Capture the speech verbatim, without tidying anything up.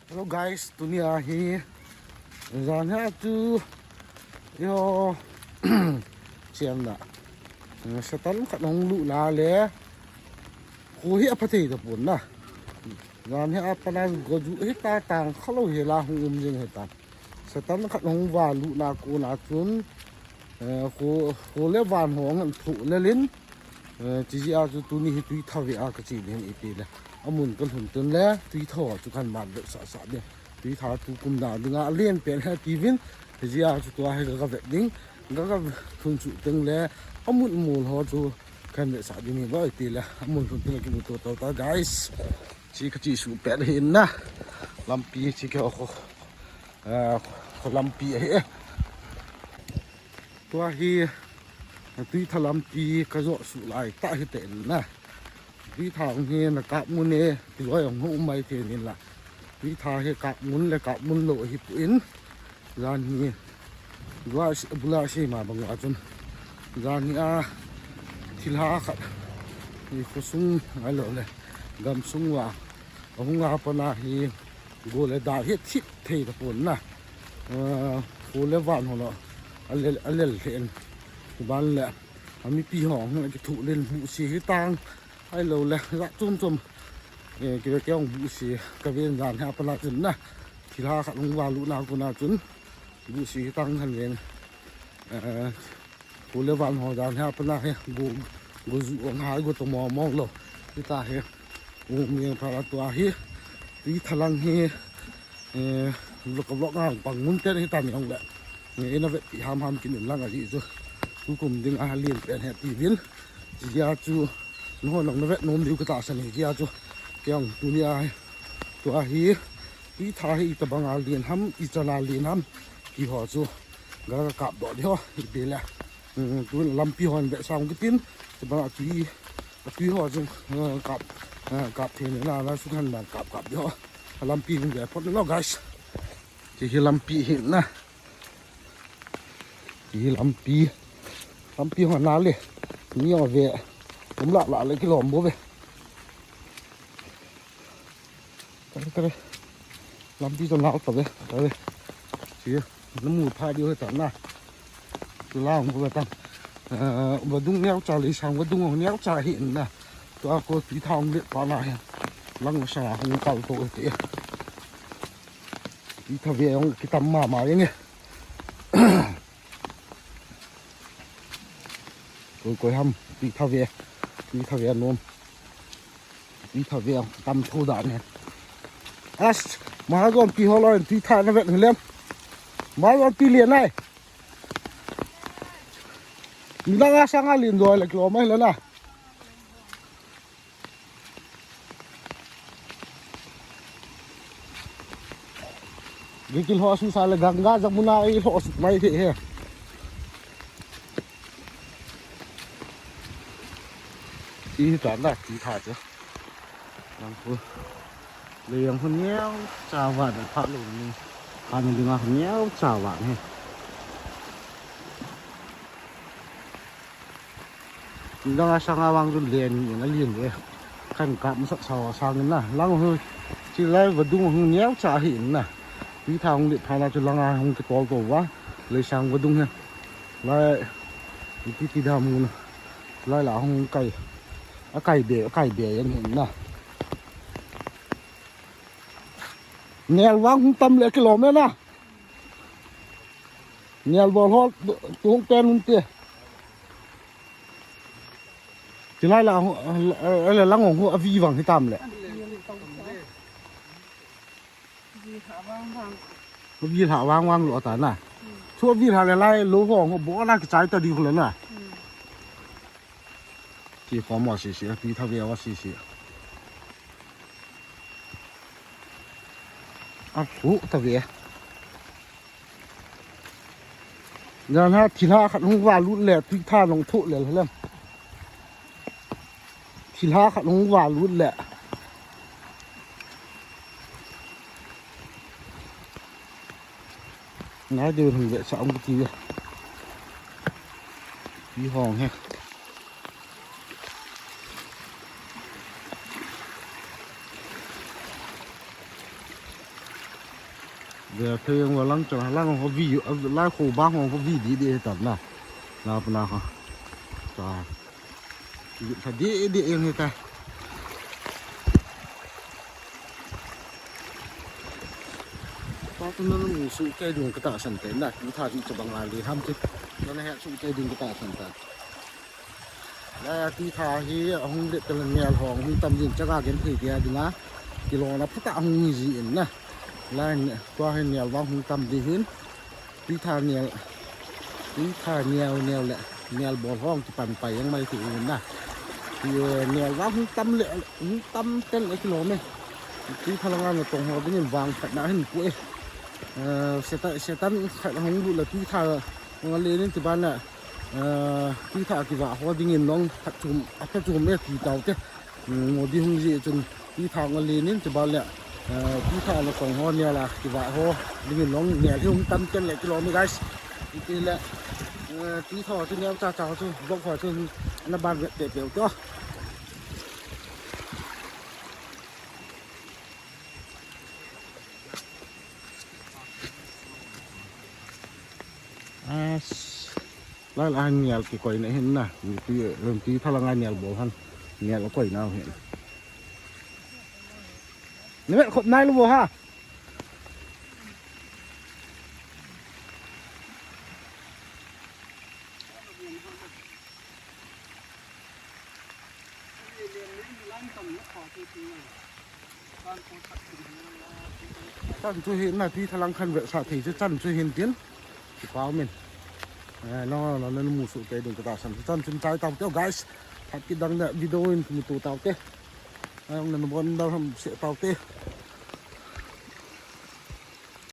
Hello guys, tuni ahi. Jan hi atu yo chiam na. Satan khat hung lut na le. Ko hi apha thei ta pon na. Jan hi apana goju hi ta tang khalou hi la hung um jing hi ta. Satan khat hung va lut na ko na chun. Eh, ko, ko le van ho ngan thu le lin. Eh, chi jia chu tuni hi tui tha ve a ka chi ding i ti le. Amun ka lhun tun le tui tha chu kan man le sa sa de. Tui tha tu kum da dinga len pen he ti vin. Chi jia chu tua he ka vet ding. Ka ka thun chu teng le amun mul ho chu kan vet sa ding ni ba i ti le. Amun lhun tun le ki mu to to ta guys. Chi ka chi su pet hi na. Lampi chi ke ho. Eh, kho lampi ahi. Tua hi, tui tha lampi ka jo su lai ta hi te na. Tui tha hung hi na kap mun e, ti loi hung hu mai te nin la. Tui tha hi kap mun le kap mun lo hi pu in. Jan hi, bula si, bula si ma bang wa chun. Jan hi a, thil ha khat. Ni kho sung, ai lo le. Gam sung wa. Ahung a pa na hi. Go le da hi thip thei ta pon na. Eh, ko le van ho lo. A lel, a lel hen. Ban le. A mipi ho, na ki thu len bu si hi tang. Ai lo le, la chum chum. Eh, ki ve ke hung bu si. Ka ven jan ha pa na chun na. Thil ha khat hung va lut na ko na chun. Bu si hi tang han ven. Eh, Ko le van ho dan hi apana hi go, go ju ong hai go to mo mo lo. Hi ta hi. U mi pha la tua hi. Tui tha lang hi. Eh, vlog, vlog ngang pang mun ten hi ta ni ong le. Ni na vet pi ham ham kin lang a ji chu. Tu kum ding a lien pen he ti vin. Ji ya chu. No nang na vet nom diu ka ta sa ni ji ya chu. Kiang tu ni a hi. Tua hi. Tui tha hi i ta bang a lien ham, i chan a lien ham. Ki ho chu. Ga ka kap do di ho. I ti le. Hmm, tu lampi hon be sang kitin, tu bang a tui, a tui ho chu, eh, kap, eh, kap thei na, na, na, su khan ban kap, kap di ho. A lampi hon be phot lo, guys. Ti hi lampi hi na. Ti hi lampi. Lampi hon na le. Ni ho ve. Um la la le ki lom bo ve. Tare, tare. Lampi chu nau tave. Tare. Chi. Na mu pha diu he ta na. Chu la hung ko ta. Eh, vadung neo cha le sang vadung neo cha hi na. Tua ko tui tha hung le pa na he. Lang sa hung kal to te. Tui tha ve hung ki tam ma ma yeng e. Koi koi ham, tui tha ve, tui tha ve nom. Tui tha ve tam tho da ne. As, ma gon pi ho lo tui tha na ve lem. Ma gon pi le nai. Ni na nga sa nga lin do le klo mai le na. Gikil ho su sa le Ganga Jamuna i ho su mai the he. Ti ta na ti tha che. Nang pu. Le yang hun neo cha va da pha lo ni. Ka ni dinga hun neo cha va ni. Dang a sang a vang dun len in a lien ve. Kan kap masak sa a sang in na. Lang hu chi lai vadung hung neo cha hi in na. Tui tha hung lit pha na chu lang a hung kitol to va. Lei sang vadung he. Lai ti ti dam ngun. Lai la hung kai. A kai be, a kai be yang hin na. Nel vang hung tam le kilom e na. Nel bol ho tu hung pen hun te. Tilai la hung, eh, eh, lang hung hu avi vang hitam le. Avi lha vang vang. Avi lha vang vang lo ta na. Chu avi lha le lai lo hung bo na kichai ta di khu le na. Ti khom wa si si, ti tha ve wa si si. A phu ta ve. Jan ha thilha khat hung va lut le, tui tha nong thu le lem. Thilha khat hung va lut le. Ngai deu hung ve sa ong ti ve. Ti hong he. Ve thei ang lang chan lang ho vi, lai kho bang ho vi di di he tam na. Na pa na ha. Ta. Di di di ang he ta. Pa tu na mu su ke dung ka ta san te na. Tu tha di cha bang a li ham ti. Na na he su ke dung ka ta san ta. Lai a ti tha hi ahung let kal nel hong hung tam din chaga gen thei dia ding a. Kilona phatah hung hi ji in na. Lai tua hi nel vang hung tam di hin. Ti tha nel, ti tha nel nel le nel bol hong kipan pai ang mai ti in na. Ti, eh, nel vang hung tam le hung tam ten le kilom e. Ti tha langa na tong ho ding in vang khat na hin pu e. Eh, setan, setan khat hung lut le ti tha nga le nin ti ban na. Eh, ti tha kiva ho ding in nong phat chum, a phat chum e ti tau te. Mm, mo di hung ji chun ti tha nga le nin ti ban le. Eh, ti tha na tong ho nel a kiva ho ding in nong nel hi hung tam ten le kilom e guys. Ti le, eh, ti tha chu nel cha cha chu vlog ho chu na ban ve te pe u to. As, lai lai nel kikoi na hin na. Ti, ti tha langa nel bol han. Nel koi na hin. Ni vet khop nai lu bo ha. Chan chu hin na ti thalang khan ve sa thei chu chan chu hin tin. Ki pau min. Eh, no, no, no, mu su te ding ka ta san. Chan chun chai tau te, guys. Phat kidang na video in mu tu tau te. Ai, na bon dal ham se tau te.